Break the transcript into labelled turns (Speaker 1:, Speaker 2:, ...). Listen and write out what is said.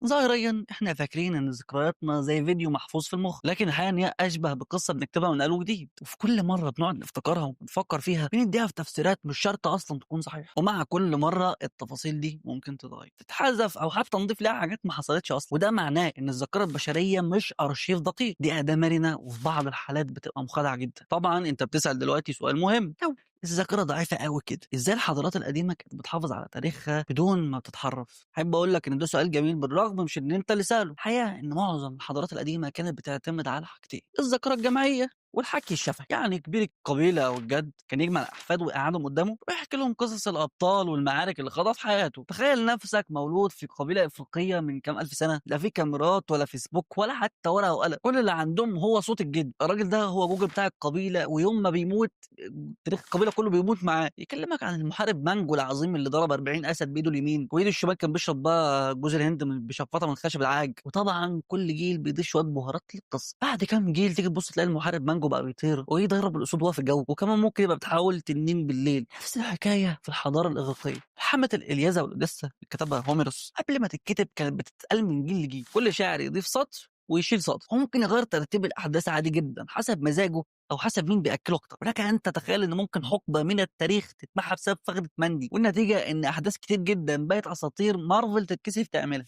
Speaker 1: ظاهريا احنا فاكرين ان ذكرياتنا زي فيديو محفوظ في المخ، لكن الحقيقة ان هي اشبه بقصة بنكتبها من اول وجديد، وفي كل مرة بنقعد نفتكرها ونفكر فيها بنديها في تفسيرات مش شرط اصلا تكون صحيحه، ومع كل مرة التفاصيل دي ممكن تتغير، تتحذف، او حتى نضيف لها حاجات ما حصلتش اصلا. وده معناه ان الذاكرة البشرية مش ارشيف دقيق، دي اداه مرنه وفي بعض الحالات بتبقى مخادعه جدا. طبعا انت بتسال دلوقتي سؤال مهم، لو الذاكرة ضعيفة قوي كده، ازاي الحضارات القديمة كانت بتحافظ على تاريخها بدون ما بتتحرف؟ احب اقول لك ان ده سؤال جميل بالرغم مش ان انت اللي ساله. الحقيقة ان معظم الحضارات القديمة كانت بتعتمد على حاجتين: الذاكرة الجماعية والحكي الشفهي. يعني كبير القبيلة او الجد كان يجمع الاحفاد ويقعدهم قدامه ويحكي لهم قصص الابطال والمعارك اللي خاضها في حياته. تخيل نفسك مولود في قبيلة افريقية من كام الف سنة، لا في كاميرات ولا فيسبوك ولا حتى ورقة وقلم، كل اللي عندهم هو صوت الجد. الراجل ده هو جوجل بتاع القبيلة، ويوم ما بيموت تاريخ القبيلة كله بيموت معاه. يكلمك عن المحارب مانجو العظيم اللي ضرب 40 اسد بايده اليمين، وايده الشمال كان بيشرب بقى جوز الهند بشفاطه من خشب العاج. وطبعا كل جيل بيضيف شوية بهارات للقصة. بعد كام جيل تيجي تبص تلاقي المحارب مانجو بقى بيطير ويضرب الاسود وهو في الجو، وكمان ممكن يبقى بتحاول تنين بالليل. نفس الحكاية في الحضارة الاغريقية، ملحمة الالياذه والاوديسا اللي كتبها هوميروس قبل ما تتكتب كانت بتتقال من جيل لجيل، كل شاعر يضيف سطر ويشيل سطر، وممكن يغير ترتيب الاحداث عادي جدا حسب مزاجه او حسب مين بياكله اكتر. ولكن انت تخيل ان ممكن حقبة من التاريخ تتمحى بسبب فخده مندي، والنتيجة ان احداث كتير جدا بقت اساطير مارفل تتكسف تعملها.